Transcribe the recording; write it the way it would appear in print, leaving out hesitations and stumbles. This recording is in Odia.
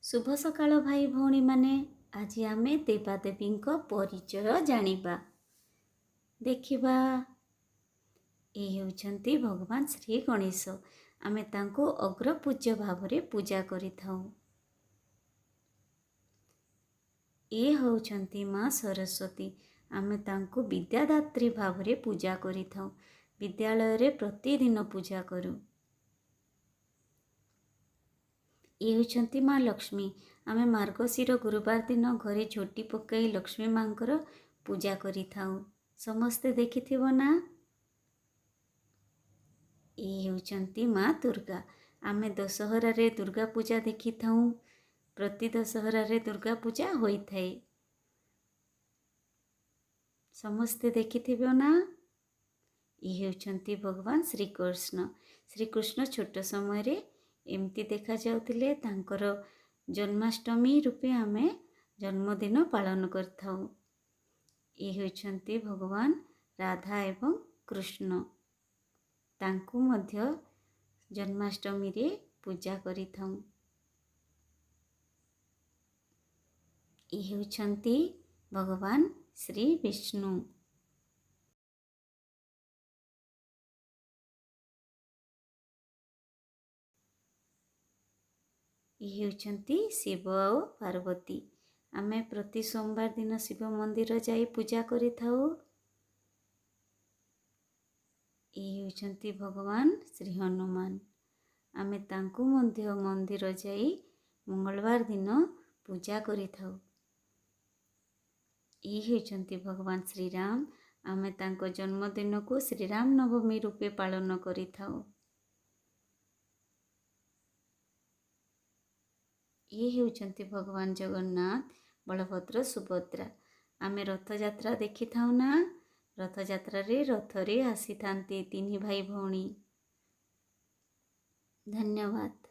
ଶୁଭ ସକାଳ ଭାଇ ଭଉଣୀମାନେ। ଆଜି ଆମେ ଦେବାଦେବୀଙ୍କ ପରିଚୟ ଜାଣିବା, ଦେଖିବା। ଏ ହେଉଛନ୍ତି ଭଗବାନ ଶ୍ରୀ ଗଣେଶ। ଆମେ ତାଙ୍କୁ ଅଗ୍ରପୂଜ୍ୟ ଭାବରେ ପୂଜା କରିଥାଉ। ଏ ହେଉଛନ୍ତି ମା ସରସ୍ୱତୀ। ଆମେ ତାଙ୍କୁ ବିଦ୍ୟାଦାତ୍ରୀ ଭାବରେ ପୂଜା କରିଥାଉ। ବିଦ୍ୟାଳୟରେ ପ୍ରତିଦିନ ପୂଜା କରୁ। ଏ ହେଉଛନ୍ତି ମା ଲକ୍ଷ୍ମୀ। ଆମେ ମାର୍ଗଶିର ଗୁରୁବାର ଦିନ ଘରେ ଝୋଟି ପକାଇ ଲକ୍ଷ୍ମୀ ମାଙ୍କର ପୂଜା କରିଥାଉ। ସମସ୍ତେ ଦେଖିଥିବ ନା? ଏ ହେଉଛନ୍ତି ମା ଦୁର୍ଗା। ଆମେ ଦଶହରାରେ ଦୁର୍ଗା ପୂଜା ଦେଖିଥାଉ। ପ୍ରତି ଦଶହରାରେ ଦୁର୍ଗା ପୂଜା ହୋଇଥାଏ। ସମସ୍ତେ ଦେଖିଥିବ ନା? ଇଏ ହେଉଛନ୍ତି ଭଗବାନ ଶ୍ରୀକୃଷ୍ଣ। ଶ୍ରୀକୃଷ୍ଣ ଛୋଟ ସମୟରେ ଏମିତି ଦେଖାଯାଉଥିଲେ। ତାଙ୍କର ଜନ୍ମାଷ୍ଟମୀ ରୂପେ ଆମେ ଜନ୍ମଦିନ ପାଳନ କରିଥାଉ। ଇଏ ହେଉଛନ୍ତି ଭଗବାନ ରାଧା ଏବଂ କୃଷ୍ଣ। ତାଙ୍କୁ ମଧ୍ୟ ଜନ୍ମାଷ୍ଟମୀରେ ପୂଜା କରିଥାଉ। ଇଏ ହେଉଛନ୍ତି ଭଗବାନ ଶ୍ରୀ ବିଷ୍ଣୁ। ଇଏ ହେଉଛନ୍ତି ଶିବ ଆଉ ପାର୍ବତୀ। ଆମେ ପ୍ରତି ସୋମବାର ଦିନ ଶିବ ମନ୍ଦିର ଯାଇ ପୂଜା କରିଥାଉ। ଇଏ ହେଉଛନ୍ତି ଭଗବାନ ଶ୍ରୀ ହନୁମାନ। ଆମେ ତାଙ୍କୁ ମଧ୍ୟ ମନ୍ଦିର ଯାଇ ମଙ୍ଗଳବାର ଦିନ ପୂଜା କରିଥାଉ। ଇଏ ହେଉଛନ୍ତି ଭଗବାନ ଶ୍ରୀରାମ। ଆମେ ତାଙ୍କ ଜନ୍ମଦିନକୁ ଶ୍ରୀରାମ ନବମୀ ରୂପେ ପାଳନ କରିଥାଉ। ଇଏ ହେଉଛନ୍ତି ଭଗବାନ ଜଗନ୍ନାଥ, ବଳଭଦ୍ର, ସୁଭଦ୍ରା। ଆମେ ରଥଯାତ୍ରା ଦେଖିଥାଉ ନା? ରଥଯାତ୍ରାରେ ରଥରେ ଆସିଥାନ୍ତି ତିନି ଭାଇ ଭଉଣୀ। ଧନ୍ୟବାଦ।